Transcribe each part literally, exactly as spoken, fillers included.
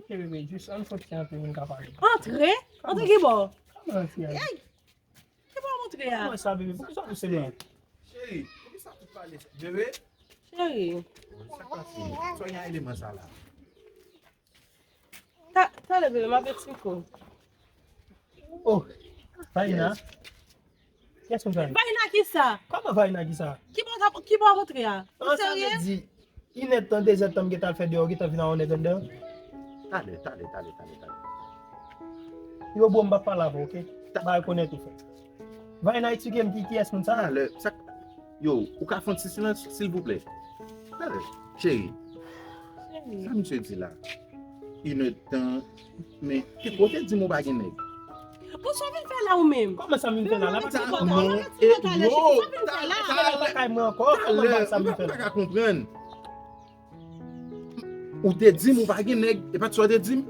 Ke bebe, jis ann fon ti antre pou n ka pale. Antre? Antre ki bò? Kòman antre a? Ey! Ki bò antre a? Kòman sa, bebe? Poukisa w pouse m la? Cheri, poukisa w tout pale sa? Bebe? Cheri. Sa k pase? Sa gen eleman sa la? Ta, talè, bebe, m ap eksplike w. Oh, Vaina. Kiyès moun sa ye? Vaina kisa? Kòman Vaina kisa? Ki bò, ki bò w antre a? Ou serye? Sa vle di, inèdtan, dezèdtan, m gentan al fè deyò, w gentan vin a yonnèdtan anndan? Talè, talè, talè, talè, talè. Yo, bro, m p ap pale avè w, oke? Bagay konnen tou fèt. Vaina, eksplike m ki, kiyès moun sa? Talè, sa, yo, ou ka fè yon ti silans, silvouplè? Talè, cheri. Cheri. Sa misye di la? Inèdtan, men, te kote di m ou pa gen nèg? Bon, sa w vin fè la ou menm? Kòman sa m vin fè la? N ap pale. Non, e, yo, talè, talè, lakay mwen ankò. Kòman sa m vin fè la? M pa ka konprann. Ou te di m ou pa gen nèg, e pa t sa w te di m?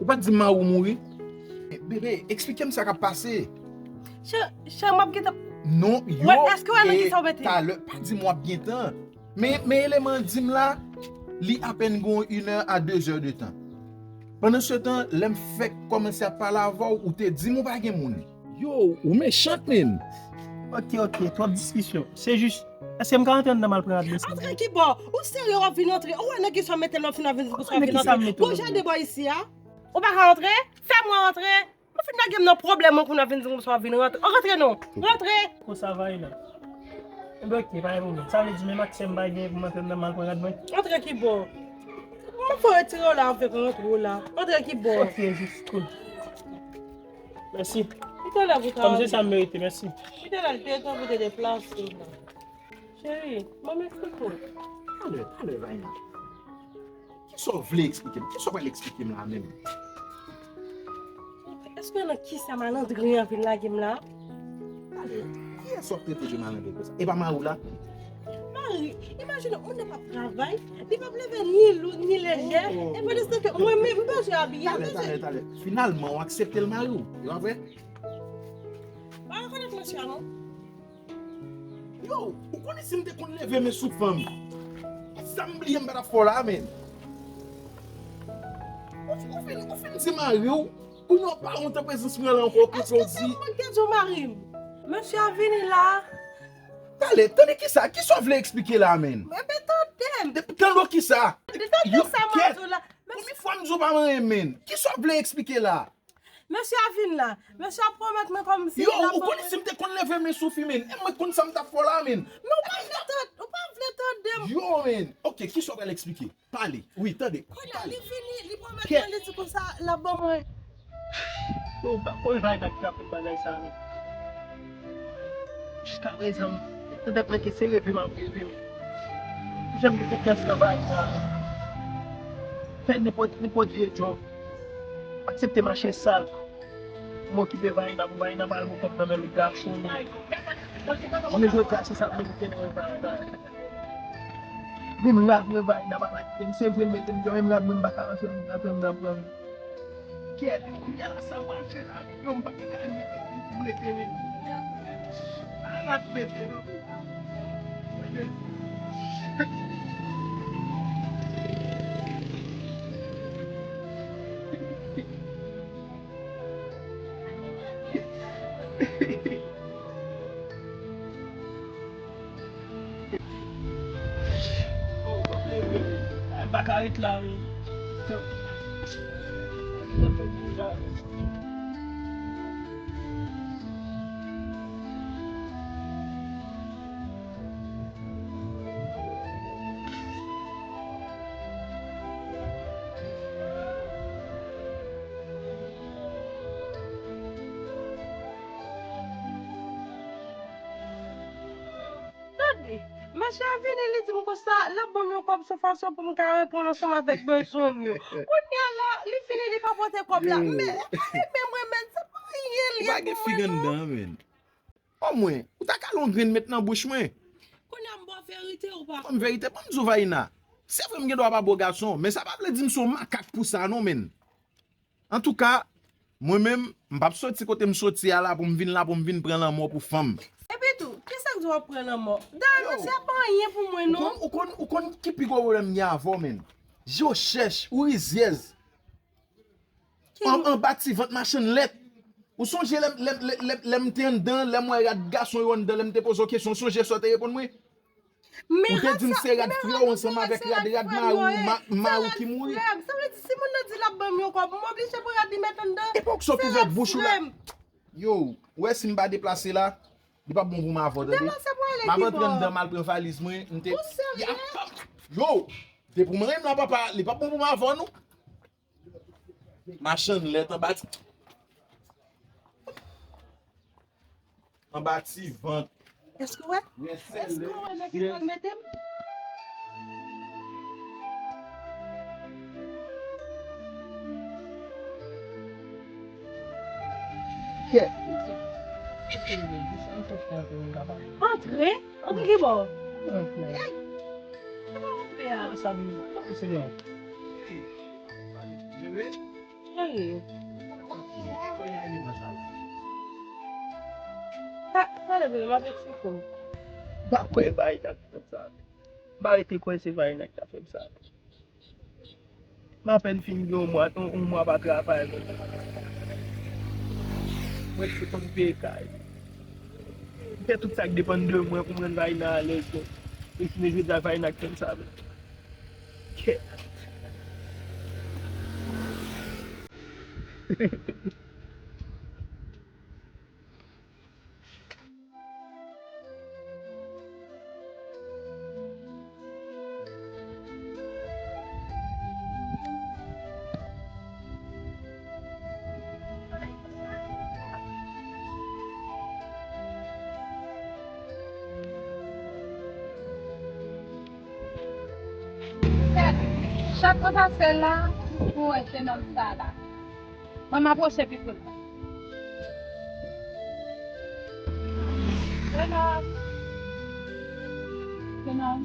Ou pa t di m mari w mouri? Bebe, eksplike m sa k ap pase. Chè, chè, m ap gentan. Non, yo, wè, èske w wè nan ki sa w mete? Talè, pa di m w ap gentan. Men, men eleman an di m la, li apèn gon inè a dezè de tan. Pandan se tan, lè m fèk kòmanse ap pale avè w, ou te di m ou pa gen moun. Yo, ou mechan, menn. Ok, ok, twòp diskisyon. Se jis, èske m ka rantre anndan m al pran rad mesye? Antre ki bò? Ou serye w ap vin antre? Ou wè nan ki sa w mete l w ap fin ap vin di konsa w ap vin antre? Bon, jan de bò isi a? Ou pa ka antre? Fè mwen antre! Ou fin lage m nan pwoblèm, mwen kounye a vin di m konsa w ap vin rantre. Rantre non! Rantre! Konsa Vaina. Enben, ok, pa gen pwoblèm. Sa vle di menm aksè m pa gen pou m antre anndan m al pran rad mwen? Antre ki bò? Mwen fò retire w la avèk rantre w la. Antre ki bò? Ok, jis, cool. Mèsi. Kite lè pou ta. Kòm se sa m merite, mèsi. Kite lè l te tan pou te deplase w la. Cheri, ban m eksplike w. Talè, talè, Vaina. Kisa w vle eksplike m? Kisa w pral eksplike m la menm? Èske nan kisa malandren an vin lage m la? Talè, kiyès w ap trete de malandren konsa? E pa mari w la? Mari, imajine w, moun nan p ap travay, li p ap leve ni lou, ni lejè, e pandan se tan ke mwen menm, m bezwen abiye, m bezwen. Talè, talè, talè. Finalman, w aksepte l mari w, e pa vre? Pa rekonèt mesye a non. Yo, ou konnen si m te konn leve men sou fanm, sa m bliye m pa t ap fè w la, menn. Ou, ou fin, ou fin di mari w, ou nan pa wont an prezans mwen la ankò, kote w di. Èske se mwen ki te di w mari m? Mesye a vini la. Talè, tande kisa, kisa w vle eksplike la, menn? Enben, tande m. Tande w kisa? Tande sa m ap di w la. Konbyen fwa m di w pa manyen m, menn? Kisa w vle eksplike la? Mesye a vin la. Mesye a pwomèt mwen kòmsi l ap ban mwen. Yo, ou konnen si m te konn leve men sou fi, menn. E mwen konn sa m t ap fè w la, menn. Men ou pa vle tande, ou pa vle tande m. Yo, menn. Ok, kisa w pral eksplike? Pale. Wi, tande. Kounye a, li vini, li pwomèt mwen, li di konsa, l ap ban mwen. Yo, ou pa konn Vaina ki ka fè bagay sa, non. Jiskaprezan, nan tèt mwen ki se reve m ap reve. Janm gen konfyans nan bagay sa. Fè nenpòt, nenpòt vye djòb. Aksepte mache sal. Pou m okipe Vaina, pou Vaina pa al pran kòb nan men lòt gason. Jounen jodi a, se sa k merite nan Vaina. Menm rad mwen Vaina pa ka kite m. Se vre, m mete m deyò, menm rad mwen m pa ka rantre anndan, anndan pran. Kèt, kounye a la sa m pral fè la, yo m pa ka mete pou m rete menm. Ala mete non. M pa ka ret la, wi. Tande, mesye a vini, li di m konsa, l ap ban m yon kòb sou fason pou m ka reponn ansanm avèk bezwen m yo. Kounye a la, li fini, li pa pote kòb la. Men, e pa renmen mwen, men, se pa anyen li ye pou mwen, non. Ou pa gen fig anndan, menn. Omwen, ou ta kale yon grenn met nan bouch mwen. Kounye a m ba w verite ou pa? Ban m verite, ban m di w, Vaina. Se vre m gen dwa pa bo gason, men sa pa vle di m se yon makak pou sa, non, menn. Antouka, mwen menm, m p ap soti kote m soti a la pou m vin la pou m vin pran lanmò pou fanm. Epi tou, kisa k di w ap pran lanmò? Dayè, mesye a pa anyen pou mwen, non. Ou konn, ou konn, ou konn ki pi gwo pwoblèm m gen avè w, menn? Je w chèch, ou rizyèz. An, anba ti vant machann lèt. Ou sonje lè, lè, lè, lè, lè m te anndan, lè m wè rad gason yo anndan, lè m te poze w kesyon, ou sonje sa w te reponn mwen? Ou te di m se rad frè w ansanm avèk rad, rad mari w, ma-, mari w ki mouri. Sa vle di si moun nan di l ap ban m yon kòb, m oblije pran rad li met anndan. E pou sa w t ouvè bouch ou la. Yo, ou wè si m pa deplase la, li p ap bon pou m avè w, tande. M ap antre anndan, m al pran valiz mwen, m te. Yo, depi w menm la, papa, li p ap bon pou m avè w, non. Machann lèt anba ti, anba ti vant. Èske w wè? Èske w wè nan ki pral mete m? Kè. Antre? Antre ki bò? Antre. Ey! Sa pa antre a. Sa vle, se yon. Cheri. Sa, sa leve, m ap eksplike w. M pa kwè Varina k fè sa. M pa rete kwè se Varina k ta fè m sa. M apèn fin gen yon mwa, yon, yon mwa pa travay menm. Mwen se konn peye kay. M fè tout sa k depann de mwen pou m rann Varina alèz menm. E jounen jodi a Varina k fè m sa menm. Kèt. Chak mwen pase la, mwen wè jenòm sa la. Mwen m apwoche pi pre. Jenòm. Jenòm.